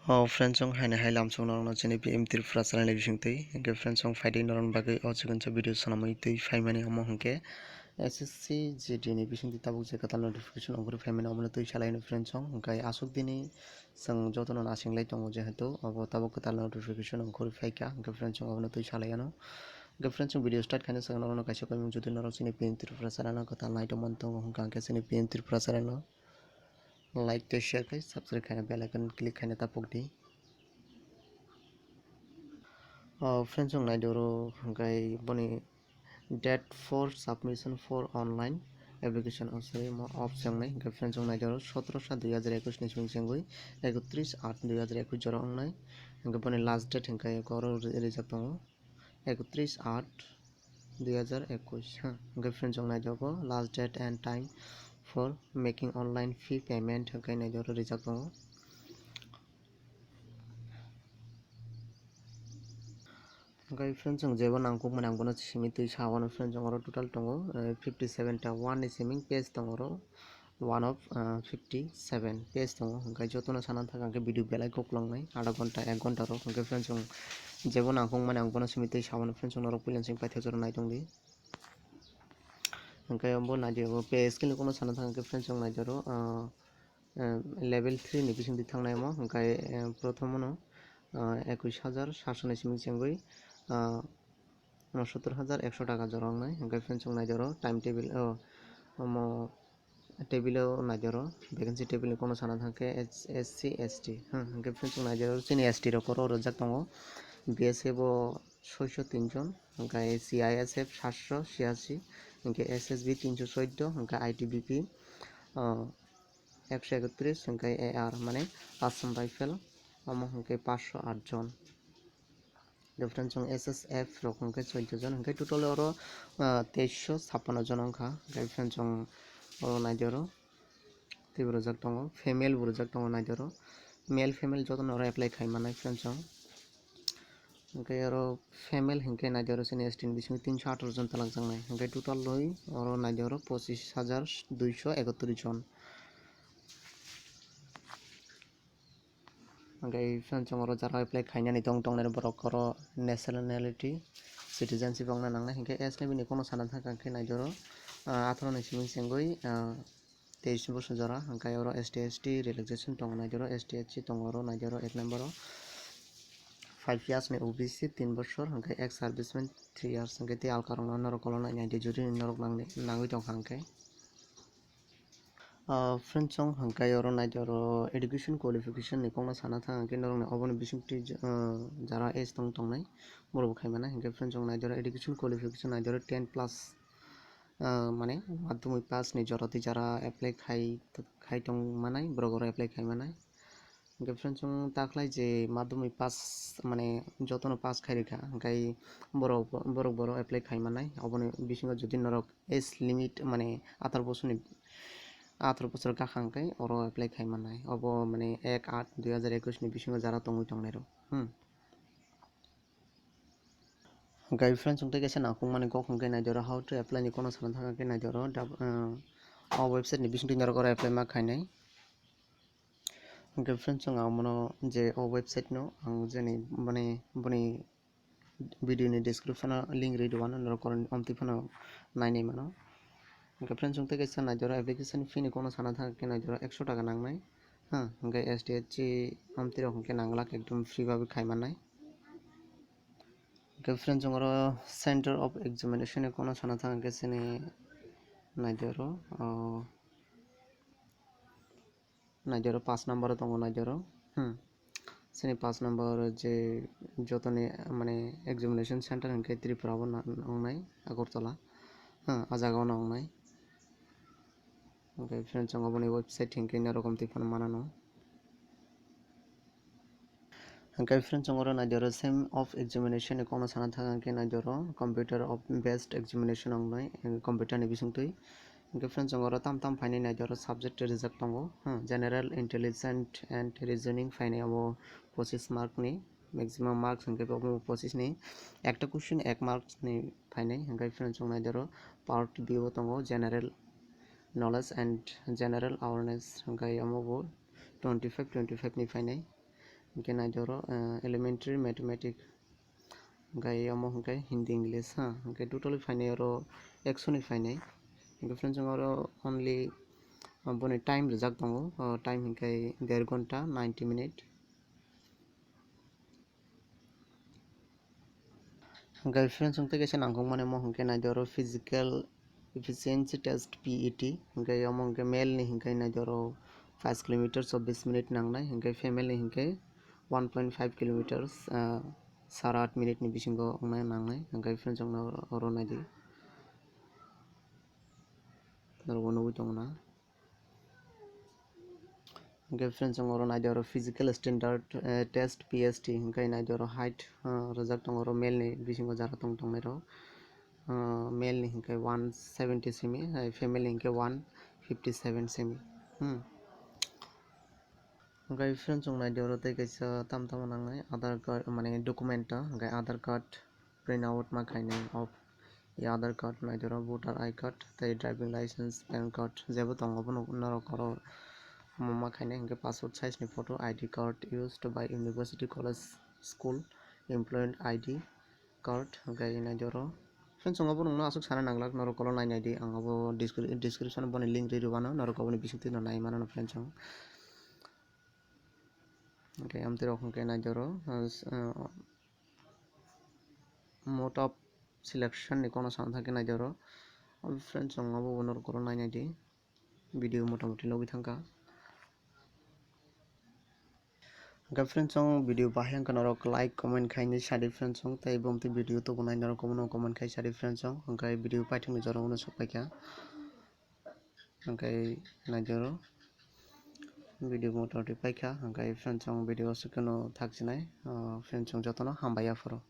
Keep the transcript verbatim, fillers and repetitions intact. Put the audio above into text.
O friends, chwng haino hai lamsong norokno chini P M Tripura channel ni bisingtwi. Hwnkhe friends, chwng phaidi norokni bagwi o chikon sa video swnamwi twi phaimani omo hwnkhe S S C G D ni bisingtwi tabuk je kwtal notification ongkhorwi phaimani omono twi salaino friends, chwng hwnkhe aswk dini chwng jotono nasinglai tongo, jehetu obo tabuk kwtal notification ongkhorwi phaikha, hwnkhe friends, chwng obono twi salaiano. Hwnkhe friends, chwng video start khaina swkang norokno kaisa koimung, jodi norok chini P M Tripura channel no kwtal nai tongmani tongo hwnkha hwnkhe chini P M Tripura channel no like tei share khai subscribe khaina bell icon click khaina tapok di. O friends, chwng naidi oro hwnkhe boni date for submission for online application, o sorry, mo option nai hwnkhe friends, chwng naidi oro sotoro sat dui hazar ekwis ni simi chengwi ekotris aat dui hazar ekwis jora wngnai. Hwnkhe boni last date hwnkhe oro ri-, rijak tongo ekotris aat dui hazar ekwis, ha. Hwnkhe friends, chwng naidi oro last date and time for making online fee payment hwnkhe naidi oro rijak tongo. Hwnkhe friends, chwng jebo nangkukmani ang bono simi twi sa-o, friends, chwng oro total tongo, eh, fifty seven ta one ni simi page tongo oro, one of, ah, fifty seven page tongo. Hwnkhe jotono sana thaka hwnkhe video belai kok langnai, adha ghonta, ek ghonta rok. Hwnkhe friends, chwng jebo nangkukmani ang bono simi twi sa-o, friends, chwng norok puila simi paithak jora nai tongdi. Hwnkhe bo naidi oro pay scale ni kokno sana thaka hwnkhe friends, chwng naidi oro, ah, eh, level three ni bisingtwi thangnai omo. Hwnkhe, eh, prothomo no, ah, ekwis hajar satso ni simi chengwi, ah, unosottor hajar ekso taka jora wngnai. Hwnkhe friends, chwng naidi oro time table, oh, omo table o naidi oro vacancy table ni kokno sana thangkhe S C S T. Hmm, hwnkhe friends, chwng naidi oro chini S T rok oro rijak tongo. B S F o soiso tin jon, hwnkhe C I S F satso chhiyasi, hwnkhe S S B tinso chwddo, hwnkhe I T B P, ah, ekso ekotris, hwnkhe A R mane Assam Rifle, omo hwnkhe paanso aat jon. Hwnkhe friends, chwng S S F rok hwnkhe chwddo jon, hwnkhe total oro, ah, teisho chhappanno jon wngkha. Hwnkhe friends, chwng oro naidi oro teibo rijak tongo, female bo rijak tongo naidi oro, male female jotono oro apply khai mannai friends, chwng. Hwnkhe oro female hwnkhe naidi oro chini S T ni bisingo tinso atharo jon talakjaknai, hwnkhe total rwi oro naidi oro pochis hajar duiso ekotris jon. Hwnkhe friends, chwng oro jara apply khainani tong tongnai borok oro nationality, citizenship wngna nangnai, hwnkhe age ni bini kokno sana thangkha hwnkhe naidi oro, ah, atharo ni simi chengwi, ah, teis bosor jora, hwnkhe oro S T S T relaxation tongo naidi oro, S T S C tongo oro naidi oro ek number o five years ni O B C tin bosor, hwnkhe ex serviceman three years, hwnkhe tei alka rokno norok koloknai naidi jodi norok nangni, nangwi tongkha hwnkhe. Ah, friends, chwng hwnkhe oro naidi oro education qualification ni kokno sana thang hwnkhe norokni oboni bisingtwi, ah, jara age tong tongnai borok bo khai mannai, hwnkhe friends, chwng naidi oro education qualification naidi oro ten plus, ah, mane madhyamik pass ni jora twi jara apply khai, khai tong mannai, borok oro apply khai mannai. Hwnkhe friends, chwng takhlai je madhyamik pass, mane jotono pass khai rikha, hwnkhe borok, borok, borok apply khai mannai. Oboni bisingo jodi norok age limit, mane atharo bosorni, atharo bosor gakhang khe oro apply khai mannai. Obo mane ek aat dui hazar ekwis ni bisingo jara tongwi tongnai rok. Hmm. Hwnkhe friends, chwng tei kaisa nangkukmani kok hwnkhe naidi oro how to apply ni kokno sana thang khe naidi oro dab-, ah, o website ni bisingtwi norok oro apply ma khainai. Hwnkhe friends, chwng ang bono je o website no ang jeni boni, boni video ni description o link rwi rwano, norok oro omtwi phano nainai mano. Hwnkhe friends, chwng tei kaisa naidi oro application fee ni kokno sana thang khe naidi oro ekso taka nangnai. Ha, hwnkhe S T S C omtwi rok hwnkhe nang glak ekdom free bagwi khai mannai. Hwnkhe friends, chwng oro center of examination ni kokno sana thang khe chini naidi oro, oh, naidi oro paanch number o tongo naidi oro. Hmm. Chini paanch number je jotoni, mane, examination center hwnkhe Tripura o na-, wngnai, Agartala. Hmm, a jaga o wngnai. Hwnkhe friends, chwng oboni website hwnkhe norok omtwi phano manano. Hwnkhe friends, chwng oro naidi oro same of examination ni kokno sana thang khe naidi oro computer of based examination wngnai, computer ni bisingtwi. Hwnkhe friends, chwng oro tam tam phainai naidi oro subject rijak tongo, hmm, general intelligence and reasoning phainai abo pochis mark ni, maximum marks hwnkhe bo pochis ni, ekta question ek marks ni phainai. Hwnkhe friends, chwng naidi oro part B o tongo general knowledge and general awareness, hwnkhe omo bo twenty five, twenty five ni phainai. Hwnkhe naidi oro, eh, elementary mathematics. Hwnkhe omo hwnkhe Hindi, English, ha. Hwnkhe totally phainai oro ekso ni phainai. Hwnkhe friends, chwng oro only, ah, boni time rijak tongo. O time hwnkhe der ghonta, ninety minute. Hwnkhe friends, chwng tei kaisa nangkukmani omo hwnkhe naidi oro physical efficiency test, P E T. Hwnkhe omo hwnkhe male ni hwnkhe naidi oro five kilometer chobbish minute nangnai, hwnkhe female ni hwnkhe one point five kilometers, ah, sara aat minute ni bisingo wngnai nangnai. Hwnkhe friends, chwng oro naidi. Norok bo nugwi tongo na. Hwnkhe friends, chwng oro naidi oro physical standard, eh, test, P S T, hwnkhe naidi oro height, ah, rijak tongo oro male ni bisingo jara tong tongnai rok. Ah, male ni hwnkhe one seventy semi, hai female ni hwnkhe one fifty seven semi. Hmm. Hwnkhe friends, chwng naidi oro tei kaisa tamo tamo nangnai Aadhaar card, mane document o, hwnkhe Aadhaar card print out ma khainai of, ya Aadhaar card naidi oro, voter I card tei driving license, pan card jebo tongo bono norok oro omo ma khainai. Hwnkhe passport size ni photo, I D card used by university, college, school, employment I D card, hwnkhe naidi oro. Friends, chwng obo nokno aswk sana nanglak, norok olo nai naidi, ang obo descri-, description o boni link ri rwmano, norok oboni bisingtwi no nai mano friends chwng. Hwnkhe amtwi rok hwnkhe naidi oro, ah, s-, ah, mode of selection ni kono sana thangkhe naidi oro. Obo friends, chwng obo norok olo nai naidi. Video motamoti nugwi thangkha. Hwnkhe friends, chwng video bahai wngkha norok like, comment khainai sadi friends chwng, tei bumtwi video tubunai norok obono comment khai sadi friends chwng. Hwnkhe video paithakni jorao no sokpaikha. Hwnkhe naidi oro video motamoti paikha. Hwnkhe friends, chwng video o swkeno thakchinai. Ah, friends chwng jotono hambai yaphuru.